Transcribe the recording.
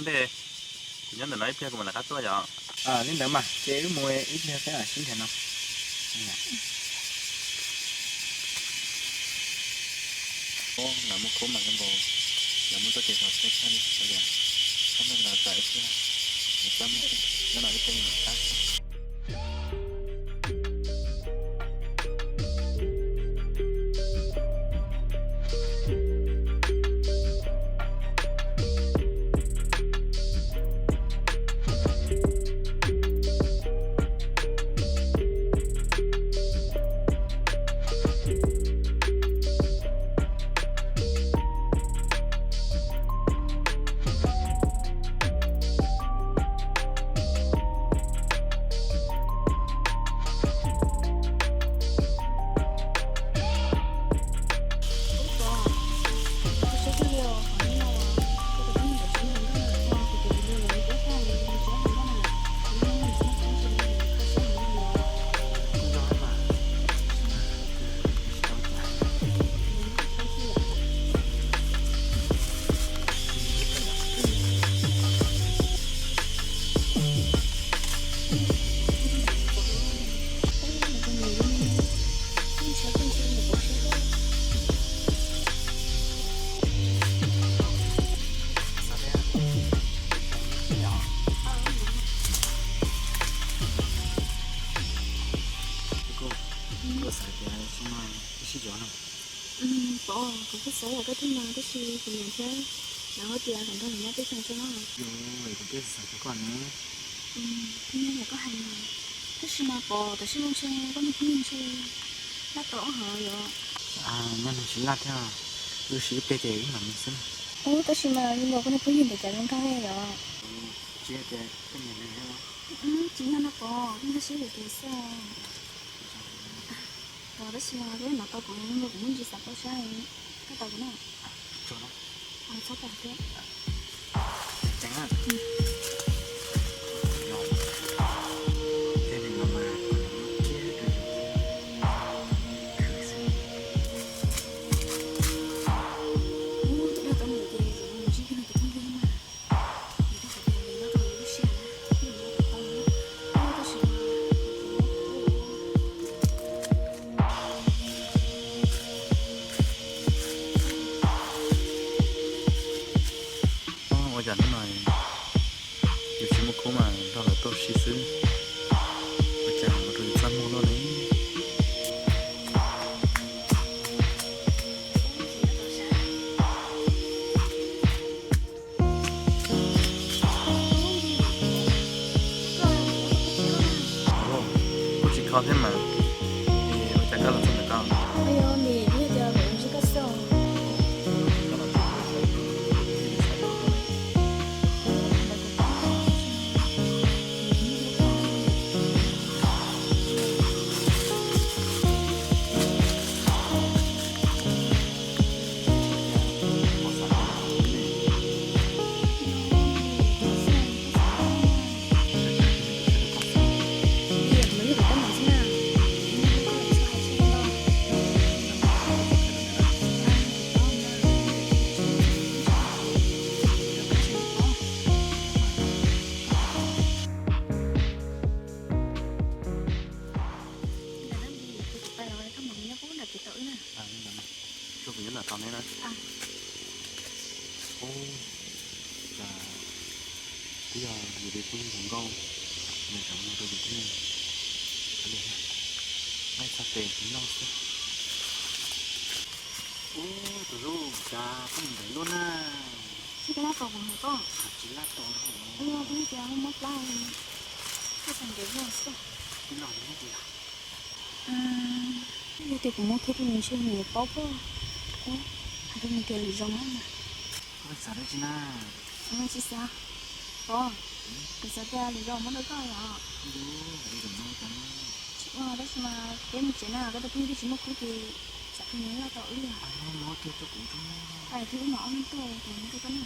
Kuv nyob ntawm no ib pliag kuv mam rov qab tuaj yom. Li ntawd mas ces wb mus ib pliag peb mam sib nrhiav no. Lawv muaj khub mas zoo nkaus, lawv muaj txoj kev zov siab tshaj li. Txhob ntawm lawv txawm ib pliag, nyob no ib pliag mam rov qab. Kuv xav tias xyoo no wb sib yuav no. Pov, kuv kuj xav yam koj thiab mas tab sis kuv niam thiab lawv hais tias kom nrog lawv nyob peb xeem tso na. Yog, kuv twb xav rau koj ne. Kuv niam koj hais mas, tab sis mas Pov, tam sim no ntshe koj niag phooj ywg ntshe laj tau ob hov yom. Nyob nws tsis laj thiab, wb sib ib pliag ces wb mam mus xwb. Tab sis mas zoo nkaus koj niag phooj ywg ntawd cas zoo nkauj yom. Tsis yog tias koj nyiam nws thiab los? Tsis yog no Pov, kuv nkag siab yus tus xwb. Pov, tab sis mas koj mam tau kuv zoo nkaus kuv muaj ntsis xav pab sab, koj tau kuv na. Txhob pam thiab. Ua cas hnub no yus tsis muaj khub mas nrog lawv tuaj ua si xwb, ua cas ua rau yus txaj muag luaj ne. Kuv tsis kho thiab mas, es ua cas koj los txog ntawm ko? Tso kuv nyob nram tos neb na. Ub, cas twb yog yus li phooj ywg hluas nkauj, nws tseem mus rau yus tib neeg. Kav liam, laij txog tes kuv noj xwb. Ub, tus hlub, cas koj mus ntev luaj na? Tsis laj tos kuv hos koj. Tsis laj tos. Ub, twb tias muab plab, koj tseem ntev luaj xwb. Twb los nws muab kuv yog. Yog tias kuv muab kiag rau nws ntshe nws yuav paub pob. Hais rau nws tias lwm zaus na. Koj xav dab tsi na? Tsis xav. Pov, kuv xav tias lwm zaus muab rau koj los. Tsis ua, tab sis mas peb mus tsev na, koj tus phooj ywg twb tsis muaj khub ces tsam peb mus laj tau wb li. Hais tias wb mam ob leeg tuaj kuv muab rau koj na.